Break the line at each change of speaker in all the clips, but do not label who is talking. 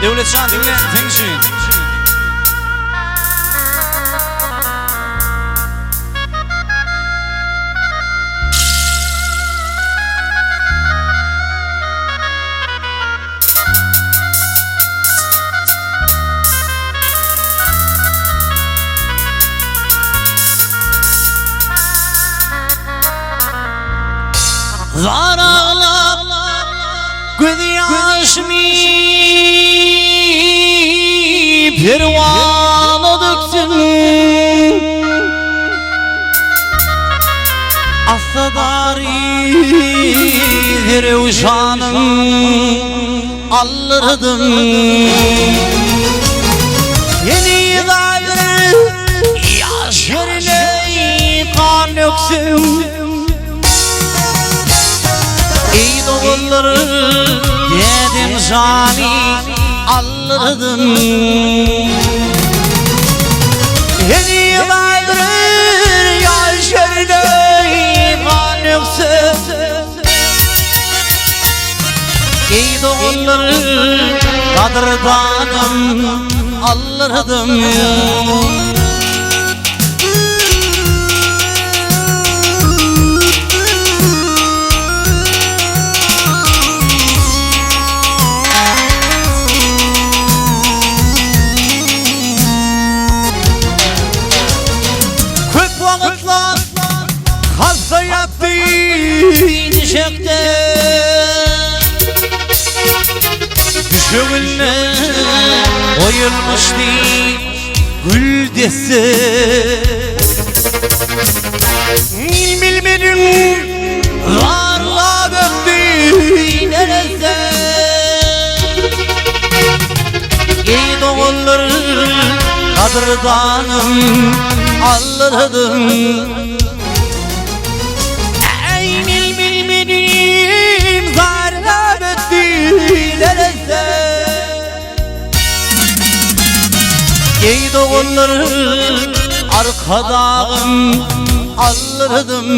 Döwletjan diňle seň üçin. Zar aglap göz ýaşymy perwana döksün Assadary zerewşanyň aldyrdym Seni zaýa ýaş ýerine gan döksün Eý doganlar dädem jany aldyrdym Seni zaýa ýaş ýerine gan döksün Eý doganlar gadyrdanym aldyrdym. Köp wagtlap hassa ýatdy düşekde. Düşeginde goýulmyşdy gül desse. Men bilmedim zarlap öpdi neresse. Eý doganlar gadyrdanym aldyrdym. Eý men bilmedim zarlap öpdi neresse. Eý doganlar arkadagym aldyrdym.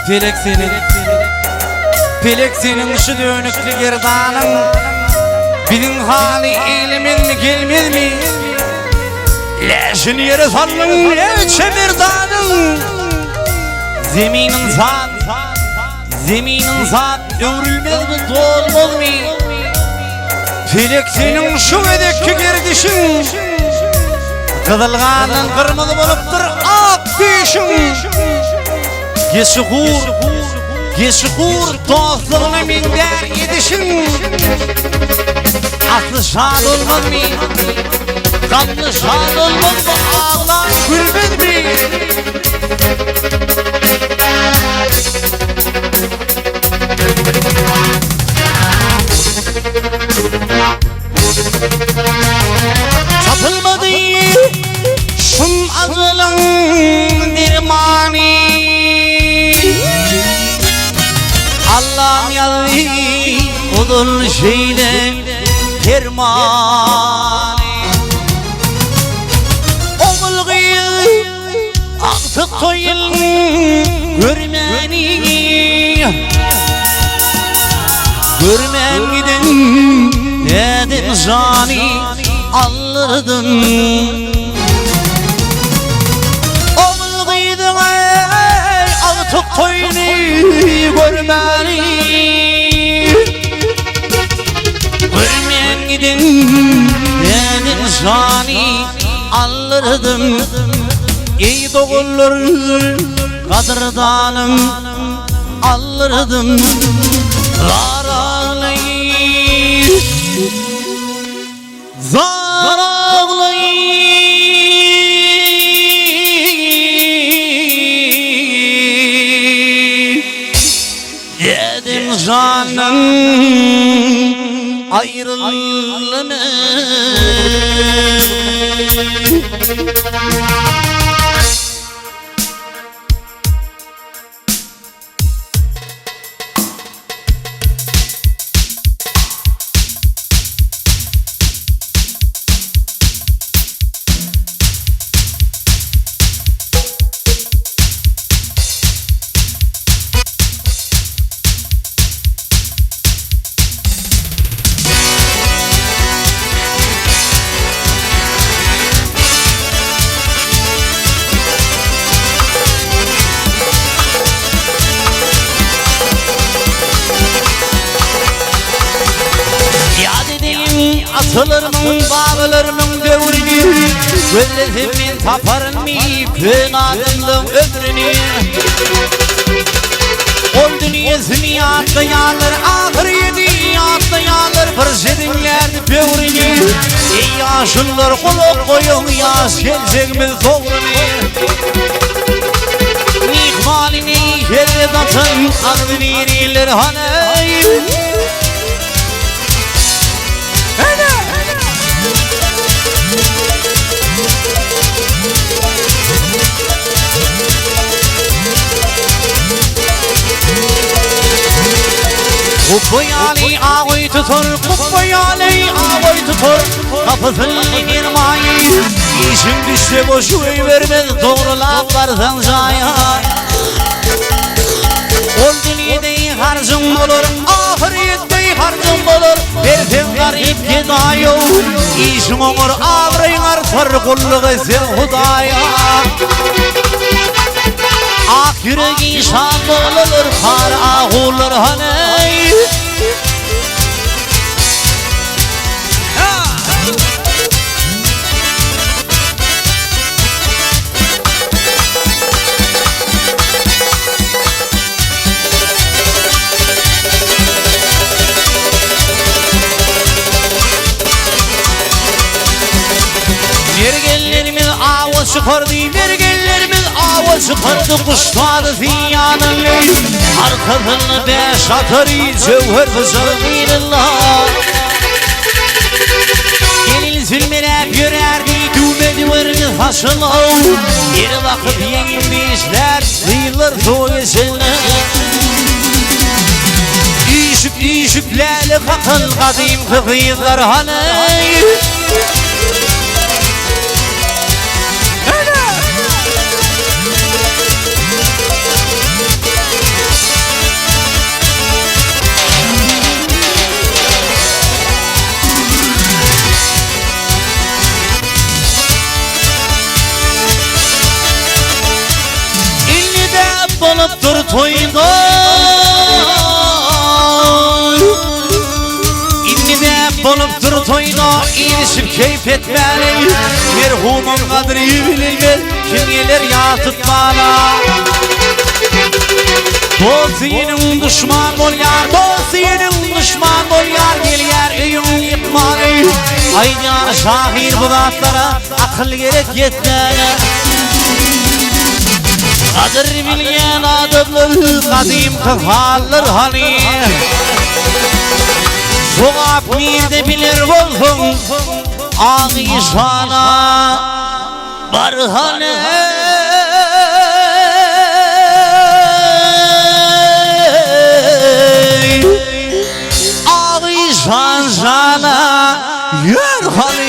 Pelek seniň Pelek seniň şu dönükli gerdanyň Biziň haly eýlemezmi gelmezmi Läşini ýere saldyň näçe merdanyň Zemin ynsan Zemin ynsan öwrülmezmi dolmazmy Pelek seniň şu gezekki gerdişiň Gyzyl gandan gyrmyzy bolupdyr ak düýşüň Geçi gur, geçi gur dostlugyna meňzär edişiň Asly şad olmazmy, gamly şad olmazmy, aglan gülmezmi? Tapylmady şum ajalyň dermany Allam ýazdy ozal şeýle permany Ogul gyz agtyk toýun görmäni Görmän giden dädem jany aldyrdym. Ogul gyzyň eý agtyk toýuny görmäni Görmän giden dädem jany aldyrdym. Eý doganlar gadyrdanym Aldyrdym zar aglaýyp Zar aglaýyp Dädem jandan aýryldym Atalarymyň, babalarymyň döwrüni Gözlesem men taparynmy Köne adamlaň ömrüni Ol dünýesini ýatlaýanlar Ahyrýeti ýatlaýanlar Bir jediňlärdi böwrüni Eý ýaşulular gulak goýuň Ýaş geljegimiz dogryny Myhmanyny hezret atan Agzybirler hany Gupba ýaly awy tutar, gupba ýaly awy tutar, Gapysyny girmaýy, Işiň düşse boş goýbermez, Dogrulap barsaň jaýa. Ol dünýede harjyň bolar, Ahyrýetde harjyň bolar, Berseň garyp gedaýa, Işiň oňar, abraýyň artar, Gulluk etseň Hudaýa. Ak ýürek işan bolalar, Par ahular hany. Mergenlerimiz awa çykardy, mergenlerimiz awa çykardy, Guşlary zyýanyny, arkasyna bäş atary, jöwher pyçak yzyna. Gelin sülmeläp ýörärdi, düwme düwerdi saçyna, Ýere bakyp ýeňimdi işlär, gyzlar toý geçende. Üýşüp-üýşüp läle kakan gadymky gyzlar hany? Indi däp bolup dur toýda. Indi däp bolup dur toýda Ilişip keýp etmäli. Merhumyň gadry bilinmez, Kim geler ýat tutmana. Dost diýeniň duşman bolýar, Dost diýeniň duşman bolýar, Gelýär öýüň ýykmaly. Aýdýar şahyr bu zatlara, Akyl gerek ýetmäne. Gadyr bilýän adamlar gadymky hallar hany. Sogap nirde biler bolsaň, Agyşana bar hany. Agyşan jana ýör hany.